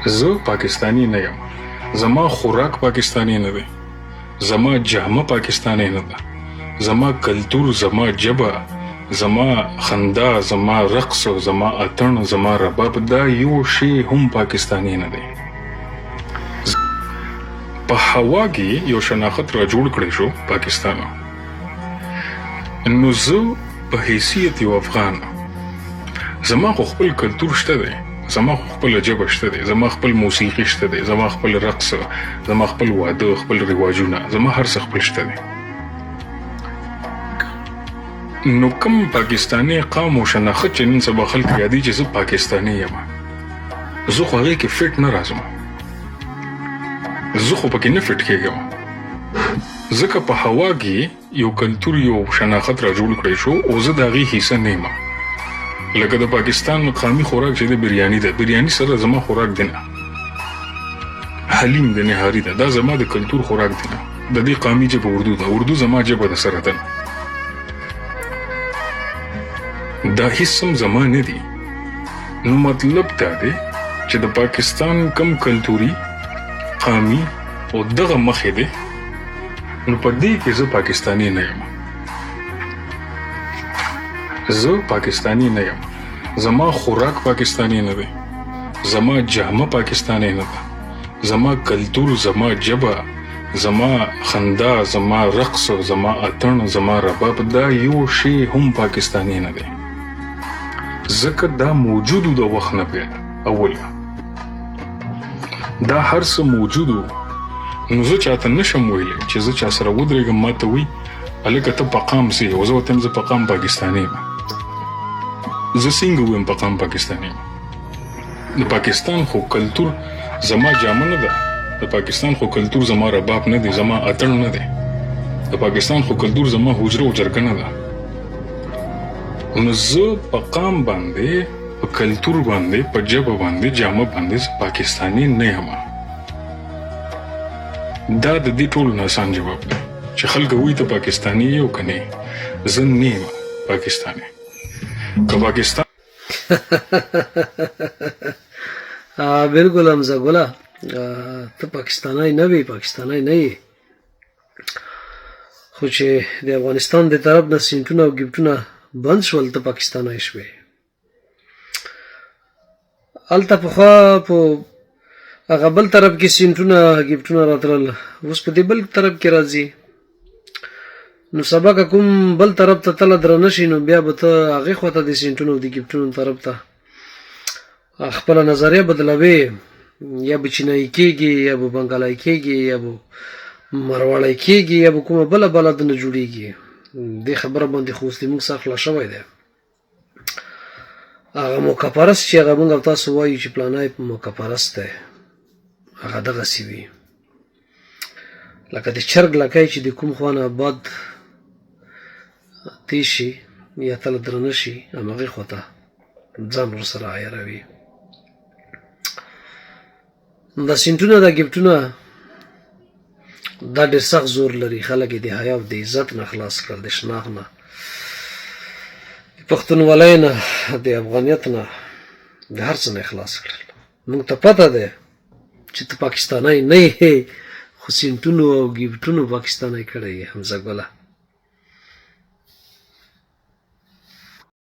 زه پاکستانی نه یم، زما خوراک پاکستانی نه دی، زما جامه پاکستانی نه ده، زما کلتور، زما ژبه، زما خندا، زما رقص، زما اتڼ، زما رباب، دا یو شی هم پاکستانی نه دی. په هوا کې یو شناخت را جوړ کړی شو پاکستان، نو زه په حیثیت یو افغان، زما خو خپل کلتور شته دی، زما خو خپله ژبه شته دی، زما خپل موسیقي شته دی، زما خپل رقص، زما خپل واده، خپل رواجونه، زما هر څه خپل شته دی. نو کوم پاکستاني قام او شناخت چې نن سبا خلک یادوي چې زه پاکستانی یم، زه خو هغې کې فټ نه راځم، زه خو پکې نه فټ کېږم، ځکه په هوا کې یو کلتور، یو شناخت را جوړ کړی شو او زه د هغې حصه نه یم. لکه د پاکستان قامي خوراک چې د بریاني ده، بریاني سره زما خوراک دی نه، حلیم د نهاري ده، دا زما د کلتور خوراک دی نه، د دې قامي ژبه اردو ده، اردو زما ژبه ده سره ده نه، دا هیڅ هم زما نه دي. نو مطلب دا دی چې د پاکستان کم کلتوري، قامي او دغه مخې دی، نو په دې کې زه پاکستانی نه یم. زه پاکستانی نه یم، زما خوراک پاکستانی نه دی، زما جامه پاکستانی نه ده، زما کلتور، زما ژبه، زما خندا، زما رقص، زما اتڼ، زما رباب، دا یو شی هم پاکستانی نه دی، ځکه دا موجود د وخت نه پیل اوله دا هر څه موجود وو. نو زه چاته نشم ویلی چې زه چا سره ودرېږم ما ته وایي هلکه ته په قام څه یې، او زه ورته وایم زه په قام پاکستانی یم. زه څنګه ووایم په قام پاکستانی یم؟ د پاکستان خو کلتور زما جامه نه ده، د پاکستان خو کلتور زما رباب نه دی، زما اتڼ نه دی، د پاکستان خو کلتور زما حجره او جرګه نه ده. نو زه په قام باندې، په کلتور باندې، په ژبه باندې، جامه باندې زه پاکستانی نه یم. دا د دې ټولو نه اسان جواب دی چې خلک وایي ته پاکستانی یې او که نه یې. زه نه یم پاکستانی. که پاکستان بالکل حمزه ګله، ته پاکستانی نه وي، پاکستانی نه یې، خو چې د افغانستان د طرف نه سینټونه او ګفټونه بند شول، ته پاکستانی شوې. هلته پخوا په هغه بل طرف کې سینټونه ګفټونه راتلل، اوس په دې بل طرف کې راځي. نو سبا که کوم بل طرف ته تله درنه شي، نو بیا به ته هغې خوا ته د سینټونو او د ګفټونو طرف ته خپله نظریه بدلوې، یا به چینایي کېږي، یا به بنګالای کېږي، یا به مروړی کېږي، یا به کومه بله بلا دنه جوړېږي. دې خبره باندې خو اوس د موږ سر خلاص شوی دی. هغه موقع پرست چې هغه موږ او تاسو وایو چې پلانی موقع پرست دی، هغه دغسې وي لکه د چرګ لکۍ چې د کوم خوا نه باد تېر شي یا تله درنه شي، هماغې خوا ته ځان ورسره عیاروي. دا سینټونه، دا ګفټونه، دا ډېر سخت زور لري. خلک یې د حیا او د عزت نه خلاص کړل، د شناخت نه، د پښتونولۍ نه، د افغانیت نه، د هر څه نه خلاص کړل. موږ ته پته ده چې ته پاکستانی نه یې، خو سینټونو او ګفټونو پاکستانی کړی یې حمزه ګله.